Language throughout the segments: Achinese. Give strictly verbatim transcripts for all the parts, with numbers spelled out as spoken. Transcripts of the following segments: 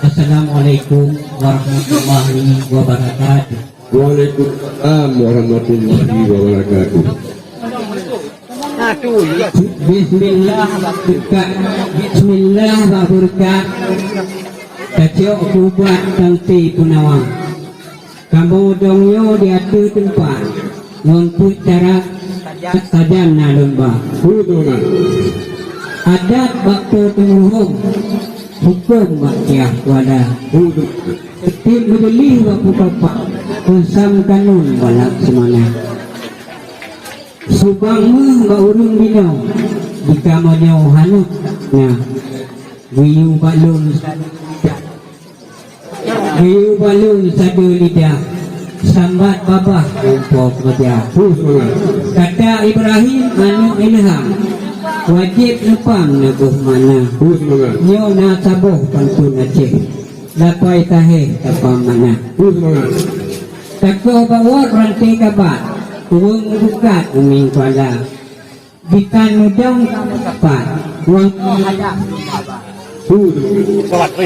Assalamualaikum warahmatullahi wabarakatuh. Waalaikumsalam warahmatullahi wabarakatuh. Bismillah bak beureukat. Bismillah bak beureukat. Tacok keu ubat teuntée peunawa. Kamoe dong nyoe di ateueh teumpat, ngon peuet cara sajan na lôn ba. Beutôi, Mak. Adat bak po teuh lôn hom, hukôm bak tiah kuala. Beutôi. Teutab meujeulih bak peutopak, peusam kanun bak laksamana. Subang méuh bak ureuëng binoe, di kamoe nyoe hana na. Geuyue bak lôn Geuyue bak lôn sabe lidah, sambat babah ngon po keureuja. Huh, seumangat. Kata Ibrahim aneuëk Ilham, wajéb neupaham na boh makna. Huh, seumangat. Nyoe na saboh pantôn Aceh, lapôi tahéh tapaham makna. Huh, seumangat. Takoh bak wot ranté kabat, ureuëng bukat umieng kuala. Bisan meudong kamoe sapat, ngon hadap. Hu,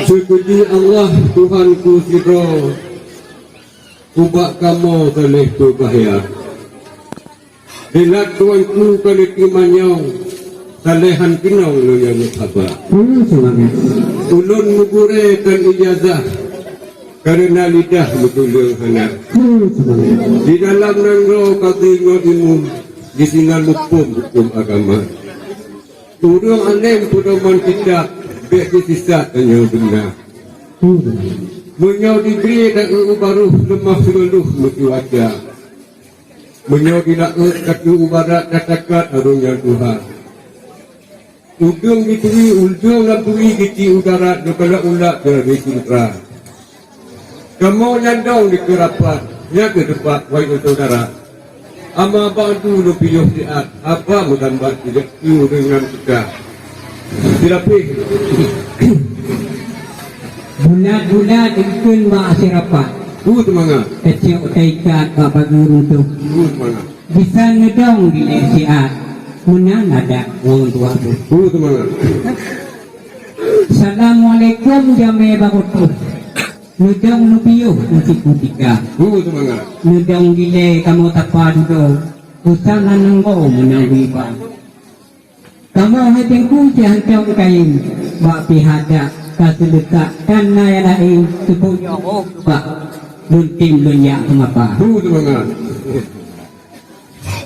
seupuji Allah Tuhanku sidroe, ubak kamoe saléh peubahya. Dilat Tuhanku ka leutimanyong, saléhan keunong lôn nyang meuhaba. Hu, seumangat. Ulôn meugurée kon ijazah, kareuna lidah meutuleueng hana. Hu, seumangat. Di dalam nanggroe ka deungoe ilmu, di sinan muphom hukôm agama. Ureuëng além peudoman kitab, bék jisisat tanyoe beuna. Meunyoe dibri dan ureuëng barôh leumah seululuh meucuaca. Meunyoe di laôt ka teu u barat, ka takat harôh nyang tuha. Udeueng di turi, udeueng lam turi geuti u darat, geukalak ulat dari sintra. Kamoe nyang dong di keurapat, nyan keuh teumpat wahai syedara. Ama ba'du lôn piôh siat, haba meugambat tidak piôh deungon teuka. Silapeh. Bulat-bulat dikeuen bak sirapat. Hu, seumangat. Tacok taikat bak bageue runtuh. Hu, seumangat. Bisan neudong dilée siat, meunan adat ngon tuha boh. Hu, seumangat. Assalamualaikum jamé barô troh. Neudong neupiôh meusiku tika. Hu, seumangat. Neudong dilée kamoe tapa dudoe, usah nan nanggroe meunan wiba. Kamoe hai teungku sihantom kayém, bak pihak dak ka seuleukat, dan na nyang laén teupeu nyoe roh bak lôn tem lôn jak keumapa. Hu, seumangat.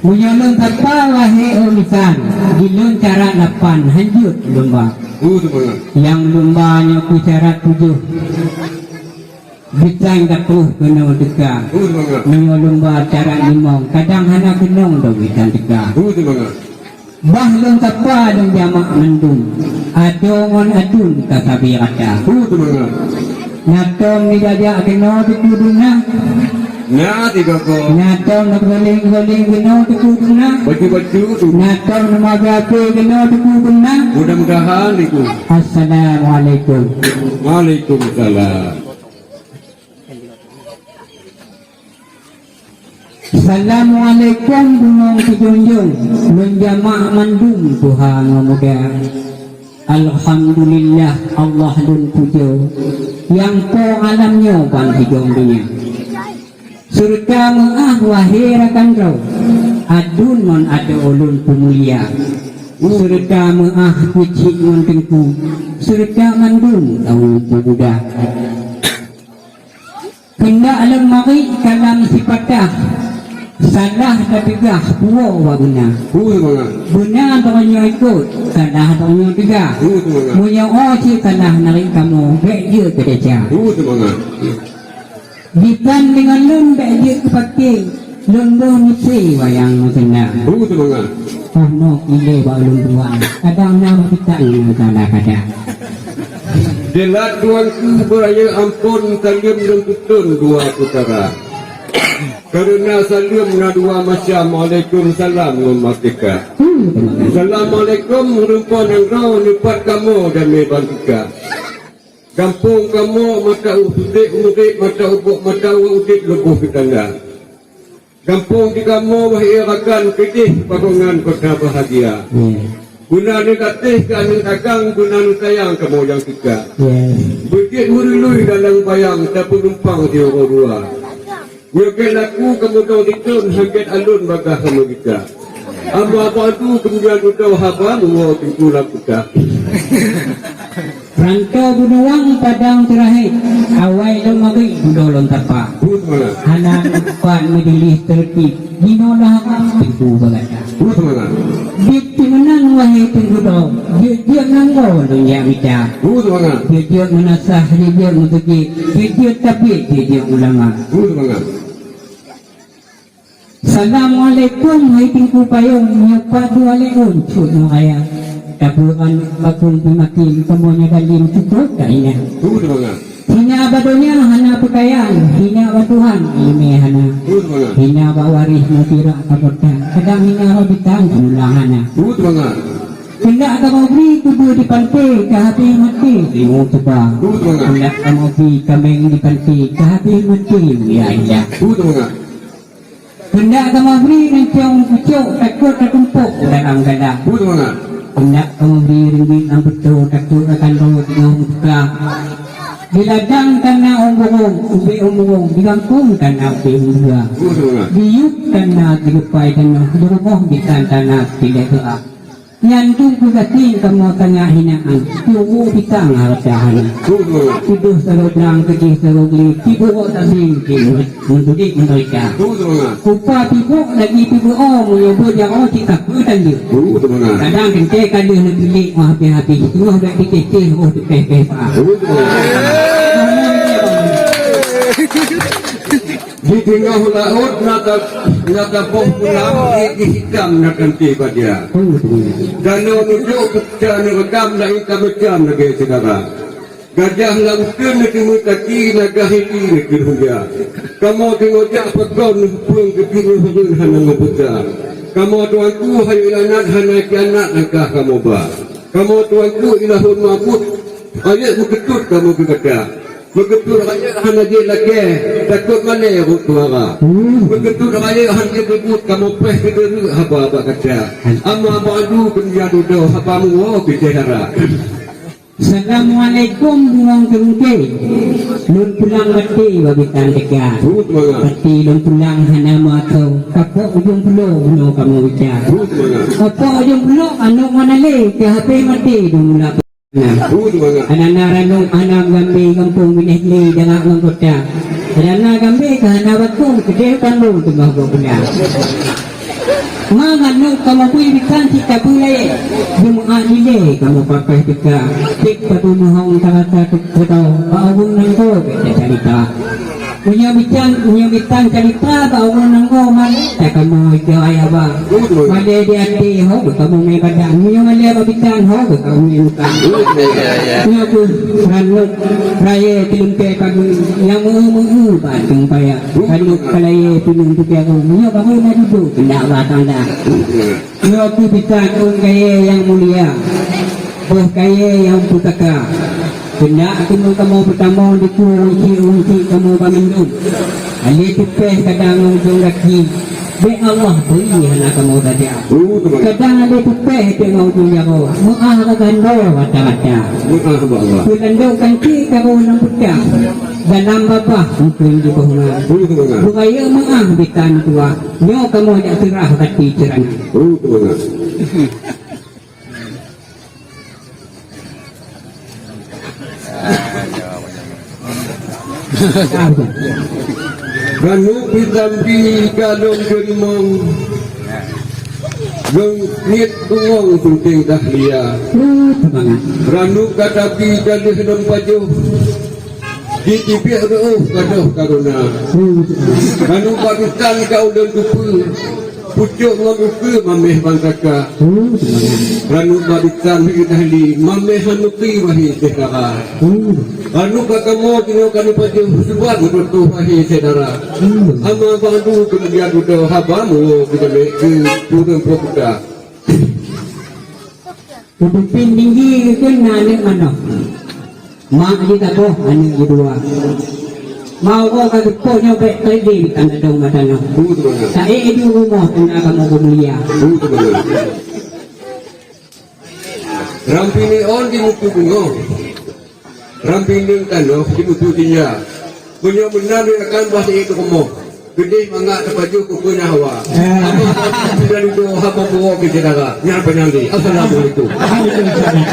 Meunyoe lôn sapa wahé ureuëng insan, di lôn cara lapan hanjeuet lôn ba. Hu, seumangat. Nyang lôn ba nyoe keuh syarat tujoh. Bisan ka troh keunoe teuka. Hu, seumangat. Meunyoe lôn ba cara limong, kadang hana keunong dong bisan teuka. Hu, seumangat. Bah lôn sapa lôn jamak mandum, adoe ngon aduen ka sabe rata. Hu, seumangat. Na tom neujak-jak keunoe Teungku Dum na? Na, Teungku. Na tom neupeugoléng-goléng keunoe Teungku Dum na? Baju-baju tu. Na tom neumeugape keunoe Teungku Dum na? Mudah-mudahan itu. Assalamualaikum. Waalaikumsalam. Assalamualaikum bunoe sijunjung, lôn jamak mandum tuha ngon muda. Alhamdulillah Allah lôn pujoe, nyang po alam nyoe ban hidong donya. Seureuta meuáh wahé rakan droe, aduen ngon adoe lôn peumulia. Seureuta meuáh keuchik ngon teungku, seureuta mandum kaum peumuda. Keundak lôn mariek kalam sipatah, salah tapeugah puwoe bak beuna. Beuna droeneuh ikot, salah droeneuh peugah. Meunyoe cit salah nariek kamoe, bék jeuet keu desya. Ditan deungon lôn bék jeuet keu paké, lôn boh miseue wayang meuseunang. Óh noe ilée bak ulôn tuan, kadang na meupitak ngon salah kada. Jeulaih tuanku beurayeuk amphon, saleuem lôn tutoe dua peukara. Kareuna saleuem na dua macam, alaikum salam ngon merdeka. Assalamualaikum, rumpok nanggroe, neupat kamoe damé ban teuka. Gampông kamoe mata u sutek murit, mata u bok mata u udeb leuboh keutanda. Gampông di kamoe wahé rakan keudeh pagongan kota bahagia. Hmm. Guna neugaséh keu aneuk dagang, guna neusayang kamoe nyang teuka. Beujeuet meurului dalam bayang, tapeunumpang di uroe dua. Nyoe gét laku kamoe dong diton, han gét alon bagah kamoe gita. Ama badu keumudian dudoe haba muwoe teungku lam peugah. Ranto beunuwang padang teurakhé, awai lom maghrib dudoe lom tapa. Betul. Hana teumpat meujeulih teurtib, jinoe dah teungku bagata. Betul. Biet meunan wahé teungku dong, jeuet-jeuet nanggroe lôn jak mita. Betul. Jeuet-jeuet meunasah, jeuet-jeuet meuseujid, jeuet-jeuet tabiet, jeuet-jeuet ulama. Betul. Assalamualaikum, hai Teungku Payong, nyoe pat dua lé ôn cut ngon raya. Tapeue aneuk bakong peumatin, kamoe nyoe dalim cukup ka ingat. Betul bangat. Hina bak donya hana peukayan, hina bak Tuhan ileumèe hana. Betul bangat. Hina bak waréh meupirak kamoe tan, kadang hina bak bintang teunulang hana. Betul bangat. Keuneuk kamoe bri kubu di panté, ka habéh maté limong tuba. Betul bangat. Keuneuk kamoe bri kaméng di panté, ka habéh maté mulia indah. Betul bangat. Keuneuk kamoe bri rincong pucok, takot tatumpok u dalam gada. Beutôi mangat. Keuneuk kamoe bri ringgit nyang beutôi, takot akan rot nyang buka. Di ladang ka na ôn burông, ubé ôn burông, di gampông ka na ubé ôn dua. Beutôi mangat. Di yup ka na geuleupah tanoh, di rumoh bisan ka na pindai doa. Nyan tu geugaséng kamoe tanggah hinaan, tuwoe pisang hareuta hana. Tudoh sagoe blang keudeh sagoe glé, tiboh sabe meutudik meutoika. Kupa tiboh lagi tiboh, meunyoe beujaroe cit sapeue tan jeuet. Kadang teuntèe ka lheueh neupilék meuhabéh-habéh, teungoh bèk teutéh-téh roh teupéh-péh pa. Di teungoh laôt na ta-, na taboh pulang, di, di hitam na teuntèe baja. Danau nunjok peuta neureukam, laén tameucam lagèe syedara. Gajah lam uteuen neuteumeue kaki, naga hili neukheun huja. Kamoe teungoh jak pakon, peue geupeurunoe hana ngon peuta. Kamoe tuanku hayeu lanat, hana khianat langkah kamoe ba. Kamoe tuanku ilahun mabut, rayeuk meukeutut kamoe keu gata. Meukeutut rayeuk hana jeuet lakèe, takot malèe rot suara. Meukeutut rayeuk hana jeuet ribut, kamoe preh keudeureuek haba bak gata. Ama badu keumudian dudoe haba muwoe keu syedara. Assalamualaikum bungong keungkée. Lôn pulang baté bak bisan teuka. Baté lôn pulang hana meuasoe, kapok ujong pulo bunoe kamoe bica. Kapok ujong pulo aneuk manalé, keu hapé maté dum lam. Nah, anak-anak Ranub hana meugambé gampông binéh lé, dangak ngon kota. Anak-anak gambé ka hana bakong, keudeh bandum teungoh gobnyan. Ma manok kamoe bui bisan cit tabeue layée, Jumeu'at dilée kamoe pakai teuka. Cit tabeue meuhong tarasa teukeudong, bak ureueng nanggroe bèk tacalitra. Meunyoe bisan, meunyoe bisan calitra bak ureueng nanggroe, malèe that kamoe ijak ayah ba. Malèe di até ho beukamoe mé badan. Meunyoe malèe bak bisan ho beukamoe mé muka. Nyoe keuh ranub rayeuk teuleumpée pageue nyang meu-eu-meu bak teumpat paya. Ranub ka layée pineung teupiaroe. Meunyoe barô na dudoe keunak bak tanda. Nyoe keuh bisan ôn kayée nyang mulia, boh kayée nyang pusaka. Keunak keunoe kamoe peutamong dikeue, uncit-uncit kamoe ba mindum. Alé teupéh kadang ngon ujong gaki, bèk Allah bri hana kamoe saja. Kadang alé teupéh teungoh ujong jaroe, meu'ah ka gando mata-mata. Meu'ah bak Allah. Peulandok kancik kamoe lam peutah, dalam babah mungken jiboh na. Beurayeuk meu'ah bisan tuha, nyoe kamoe jak seurah gaki ceurana. Ranub bitambi ka lôn geurimong, lôn niet bungong sunteng dahlia. Ranub ka tabi ka lheueh lôn pajoh. Jiteubiet reuôh gadôh karuna. Ranub bak bisan ka ulôn teupeue, pucôk ngon ukeue mamèh ban saka. Ranub bak bisan hireuen ahli, mamèh han meukri wahé syedara. Ranub bak kamoe jinoe ka neupajoh, seubat meututoh wahé syedara. Ama badu keumudian dudoe haba muwoe keu jamèe keu ureueng peue buta. Peudupi tinggi geukheun na aneuk manok. Mak jih saboh aneuk jih dua. Ma uroe ka geupok nyoe bèk teudeh di tangga dong mata nyoe. Taék di rumoh teuma kamoe geumulia. Ram pineuk ôn di mutu bungong. Ram pineung tanoh di mutu tinja. Meunyoe meunan akan bah siék teurumoh. Geudeh mangat teupajoh keu peue na hawa. Haba sudah dudoe haba buroe keu syedara. Nyan panyang lé. Assalamualaikum. Waalaikumsalam.